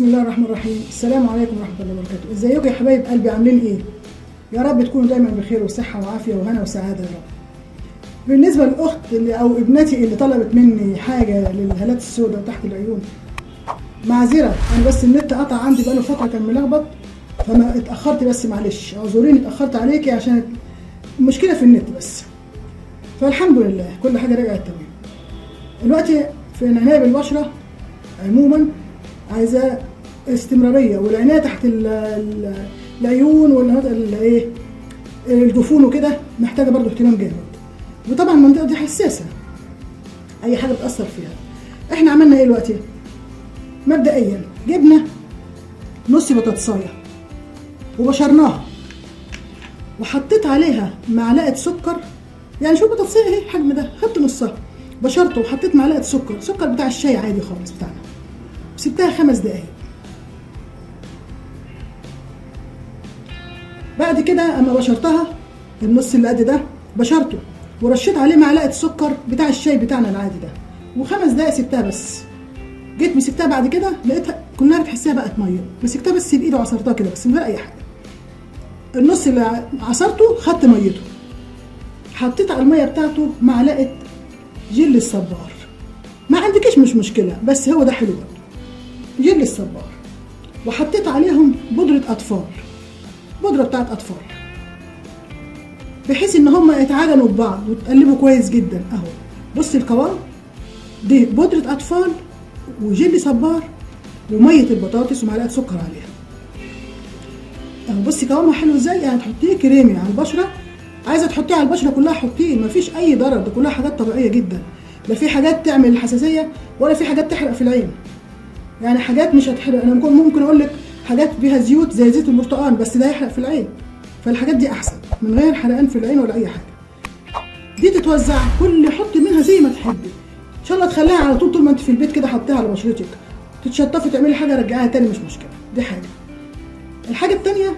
بسم الله الرحمن الرحيم. السلام عليكم ورحمة الله وبركاته. ازيكم يا حبايب قلبي، عاملين ايه؟ يا رب تكونوا دايما بخير وصحة وعافيه وهنا وسعادة يا رب. بالنسبة للاخت اللي او ابنتي اللي طلبت مني حاجة للهالات السوداء تحت العيون، معذرة انا بس النت قطع عندي بقاله فترة، كان ملخبط فما اتاخرت، بس معلش اعذريني اتاخرت عليكي عشان المشكلة في النت بس. فالحمد لله كل حاجة رجعت تمام. دلوقتي في العناية بالبشره عموما عايزه استمرارية، والعناية تحت العيون ايه الجفون وكده محتاجه برضو اهتمام جامد. وطبعا المنطقة دي حساسة، اي حاجة بتاثر فيها. احنا عملنا ايه دلوقتي؟ مبدئيا جبنا نص بطاطسايه وبشرناها وحطيت عليها معلقه سكر. يعني شوف بطاطسايه اهي الحجم ده، خدت نصها بشرته وحطيت معلقه سكر، سكر بتاع الشاي عادي خالص بتاعنا، وسبتها 5 دقايق. بعد كده اما بشرتها النص اللي قد ده بشرته ورشيت عليه معلقه سكر بتاع الشاي بتاعنا العادي ده، و5 دقايق سبتها بس. جيت مسكتها بعد كده لقيتها كلها بتحسها بقت مية، مسكتها بس بايدي وعصرتها كده بس من غير اي حاجة. النص اللي عصرته خدت ميته، حطيت على المية بتاعته معلقه جل الصبار. ما عندكش مش مشكلة، بس هو ده حلو برضه جل الصبار. وحطيت عليهم بودره اطفال، بودره بتاعت اطفال، بحيث ان هم يتعجنوا ببعض وتقلبوا كويس جدا. اهو بصي القوام، دي بودره اطفال وجل صبار ومية البطاطس ومعلقة سكر عليها. اهو بصي قوامها حلو ازاي. يعني تحطيه كريمي على البشرة، عايزه تحطيه على البشرة كلها حطيه، مفيش اي ضرر، ده كلها حاجات طبيعية جدا، لا في حاجات تعمل حساسية ولا في حاجات تحرق في العين. يعني حاجات مش هتحرق. انا ممكن اقول لك حاجات فيها زيوت زي زيت البرتقال، بس ده يحرق في العين، فالحاجات دي احسن من غير حرقان في العين ولا اي حاجة. دي تتوزع كل حطي منها زي ما تحبي، ان شاء الله تخليها على طول، طول ما انت في البيت كده حطيها على بشرتك، تتشطفي تعملي حاجة رجعيها تاني مش مشكلة. دي حاجة. الحاجة التانية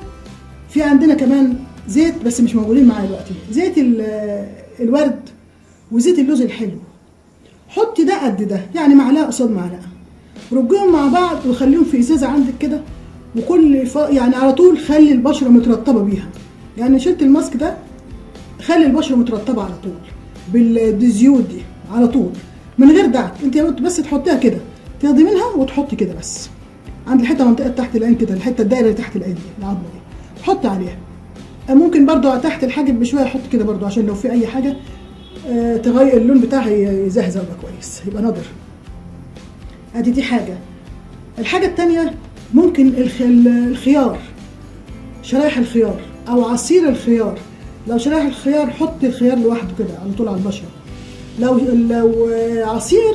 في عندنا كمان زيت بس مش موجودين معايا دلوقتي، زيت الورد وزيت اللوز الحلو. حطي ده قد ده، يعني معلقه قصاد معلقه، رجيهم مع بعض وخليهم في ازازة عندك كده، وكل يعني على طول خلي البشرة مترطبه بيها. يعني شلت الماسك ده خلي البشرة مترطبه على طول بالزيوت دي على طول من غير دعك، انت بس تحطيها كده، تاخدي منها وتحطي كده بس عند الحتة منطقة تحت العين كده، الحتة الدايرة اللي تحت العين دي العظمة دي حط عليها. ممكن برضو تحت الحاجب بشوية حط كده برضو عشان لو في اي حاجة تغير اللون بتاعها يزهزه يبقى كويس، يبقى نضر. ادي دي حاجة. الحاجة التانية ممكن الخيار، شرايح الخيار او عصير الخيار. لو شرايح الخيار حطي الخيار لوحده كده على طول على البشرة. لو عصير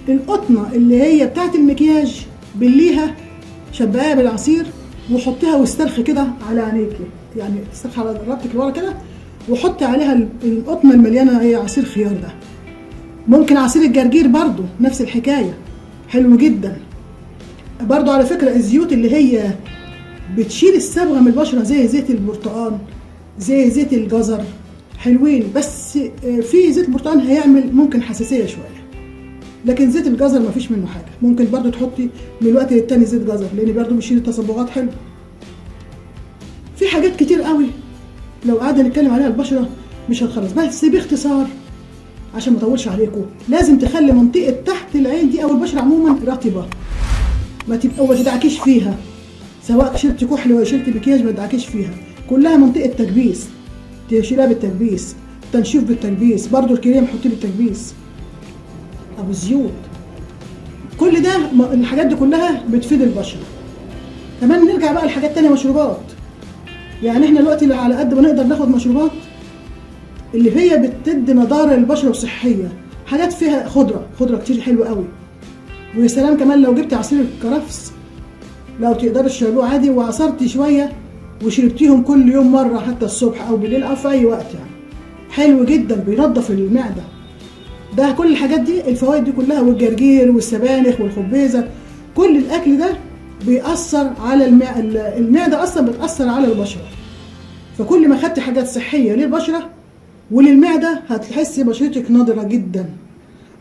القطنه اللي هي بتاعت المكياج بليها شبعيها بالعصير وحطيها واسترخي كده على عينيكي، يعني استرخي على رقبتك لورا كده وحطي عليها القطنه المليانة هي عصير خيار ده. ممكن عصير الجرجير برضو نفس الحكاية، حلو جدا برضو. على فكرة الزيوت اللي هي بتشيل الصبغه من البشرة زي زيت البرتقال زي زيت الجزر حلوين، بس في زيت البرتقال هيعمل ممكن حساسية شوية، لكن زيت الجزر ما فيش منه حاجة. ممكن برضو تحطي من الوقت للتاني زيت جزر لان برضو بيشيل التصبغات حلو. في حاجات كتير قوي لو قعدنا نتكلم عليها البشرة مش هتخلص، بس باختصار عشان ما اطولش عليكم، لازم تخلي منطقة تحت العين دي او البشرة عموما رطبه، ما تبقى ما تدعكيش فيها، سواء شلتي كحل ولا شلتي مكياج ما تدعكيش فيها، كلها منطقة تكبيس، تشيلها بالتكبيس، تنشيف بالتكبيس، برضو الكريم حطيه بالتكبيس او الزيوت، كل ده الحاجات دي كلها بتفيد البشرة. كمان نرجع بقى لحاجات تانية، مشروبات. يعني احنا دلوقتي على قد ما نقدر ناخد مشروبات اللي هي بتدي نضاره للبشره وصحية، حاجات فيها خضرة، خضرة كتير حلوة قوي. ويا سلام كمان لو جبتي عصير الكرفس، لو تقدري تشربوه عادي وعصرتي شوية وشربتيهم كل يوم مرة حتى الصبح او بالليل او في اي وقت، يعني حلو جدا بينظف المعدة. ده كل الحاجات دي الفوائد دي كلها، والجرجير والسبانخ والخبيزه، كل الاكل ده بيأثر على المعدة، اصلا بتأثر على البشرة. فكل ما خدتي حاجات صحية للبشره وللمعده هتحسي بشرتك نضرة جدا.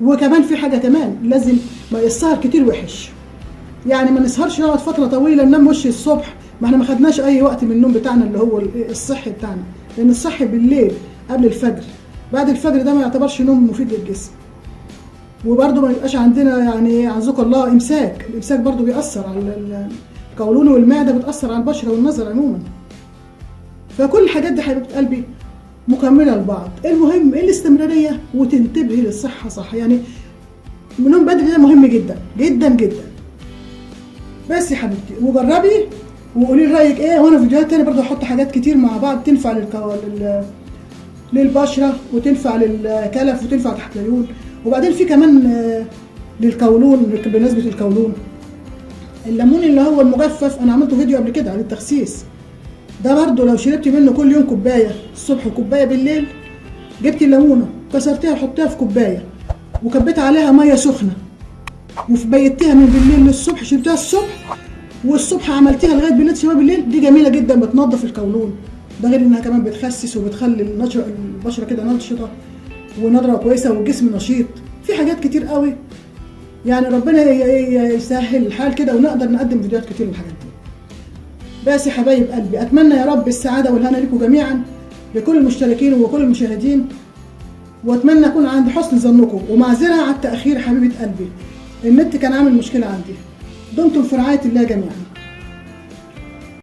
وكمان في حاجة كمان، لازم ما السهر كتير وحش، يعني ما نسهرش نقعد فترة طويلة ننام وش الصبح، ما احنا ما خدناش اي وقت من النوم بتاعنا اللي هو الصحي بتاعنا، لان الصحي بالليل قبل الفجر، بعد الفجر ده ما يعتبرش نوم مفيد للجسم. وبرده ما يبقاش عندنا يعني عزكم الله امساك، الامساك برده بيأثر على القولون والمعده، بتأثر على البشرة والنظر عموما. فكل الحاجات دي حبيبه قلبي مكملة لبعض. المهم الاستمرارية وتنتبهي للصحة صح، يعني النوم بدري ده مهم جدا جدا جدا. بس يا حبيبتي وجربي وقولي لي رايك ايه، وانا في فيديوهات تانية برضه هحط حاجات كتير مع بعض تنفع للبشره وتنفع للكلف وتنفع تحت العيون، وبعدين في كمان للقولون. بالنسبة للقولون الليمون اللي هو المجفف، انا عملته فيديو قبل كده عن التخسيس ده برضه، لو شربتي منه كل يوم كوباية الصبح وكوبايه بالليل، جبتي الليمونه كسرتيها وحطيها في كوباية وكبيت عليها مية سخنة وبيتيها من بالليل للصبح، شربتيها الصبح والصبح عملتيها لغاية بالليل تشربيها بالليل، دي جميلة جدا بتنظف القولون. ده غير انها كمان بتخسس وبتخلي البشرة كده نشطة ونضره كويسة والجسم نشيط. في حاجات كتير قوي، يعني ربنا يسهل الحال كده ونقدر نقدم فيديوهات كتير للحاجات دي. بس يا حبايب قلبي اتمنى يا رب السعادة والهنا لكم جميعا، لكل المشتركين وكل المشاهدين، واتمنى اكون عند حسن ظنكم، ومعذره على التاخير حبيبه قلبي، النت كان عامل مشكلة عندي. دمتم في رعاية الله جميعا.